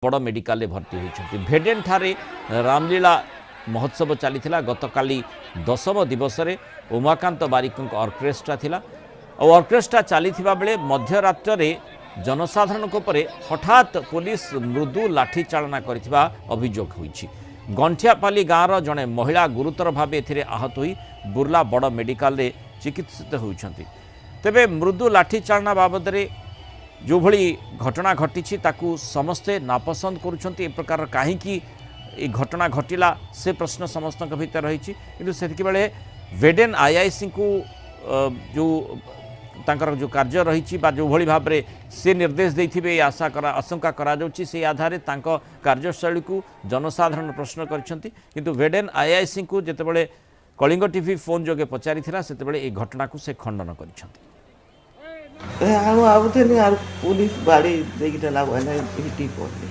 ବଡ଼ ମେଡିକାଲରେ ଭର୍ତ୍ତି ହୋଇଛନ୍ତି। ଭେଡେନଠାରେ ରାମଲୀଳା ମହୋତ୍ସବ ଚାଲିଥିଲା। ଗତକାଲି ଦଶମ ଦିବସରେ ଉମାକାନ୍ତ ବାରିକଙ୍କ ଅର୍କେଷ୍ଟ୍ରା ଥିଲା। ଆଉ ଅର୍କେଷ୍ଟ୍ରା ଚାଲିଥିବା ବେଳେ ମଧ୍ୟରାତ୍ରରେ ଜନସାଧାରଣଙ୍କ ଉପରେ ହଠାତ୍ ପୋଲିସ ମୃଦୁ ଲାଠି ଚାଳନା କରିଥିବା ଅଭିଯୋଗ ହୋଇଛି। ଗଣ୍ଠିଆପାଲି ଗାଁର ଜଣେ ମହିଳା ଗୁରୁତର ଭାବେ ଏଥିରେ ଆହତ ହୋଇ ବୁର୍ଲା ବଡ଼ ମେଡିକାଲରେ ଚିକିତ୍ସିତ ହେଉଛନ୍ତି। ତେବେ ମୃଦୁ ଲାଠି ଚାଳନା ବାବଦରେ ଯେଉଁଭଳି ଘଟଣା ଘଟିଛି, ତାକୁ ସମସ୍ତେ ନାପସନ୍ଦ କରୁଛନ୍ତି। ଏ ପ୍ରକାର କାହିଁକି ଏ ଘଟଣା ଘଟିଲା, ସେ ପ୍ରଶ୍ନ ସମସ୍ତଙ୍କ ଭିତରେ ରହିଛି। କିନ୍ତୁ ସେତିକି ବେଳେ ଭେଡେନ୍ ଆଇଆଇସିଙ୍କୁ ଯେଉଁ ତାଙ୍କର ଯେଉଁ କାର୍ଯ୍ୟ ରହିଛି ବା ଯେଉଁଭଳି ଭାବରେ ସେ ନିର୍ଦ୍ଦେଶ ଦେଇଥିବେ, ଏ ଆଶା କରା ଆଶଙ୍କା କରାଯାଉଛି, ସେଇ ଆଧାରରେ ତାଙ୍କ କାର୍ଯ୍ୟଶୈଳୀକୁ ଜନସାଧାରଣ ପ୍ରଶ୍ନ କରିଛନ୍ତି। କିନ୍ତୁ ଭେଡେନ୍ ଆଇଆଇସିଙ୍କୁ ଯେତେବେଳେ କଳିଙ୍ଗ ଟିଭି ଫୋନ୍ ଯୋଗେ ପଚାରିଥିଲା, ସେତେବେଳେ ଏହି ଘଟଣାକୁ ସେ ଖଣ୍ଡନ କରିଛନ୍ତି। ଆଉ ଆଉଥିଲି, ଆରୁ ପୋଲିସ ବାଡ଼ି ଦେଇକି ଦେଲା ବୋଇଲେ ହିଟି ପଡ଼ିଲି।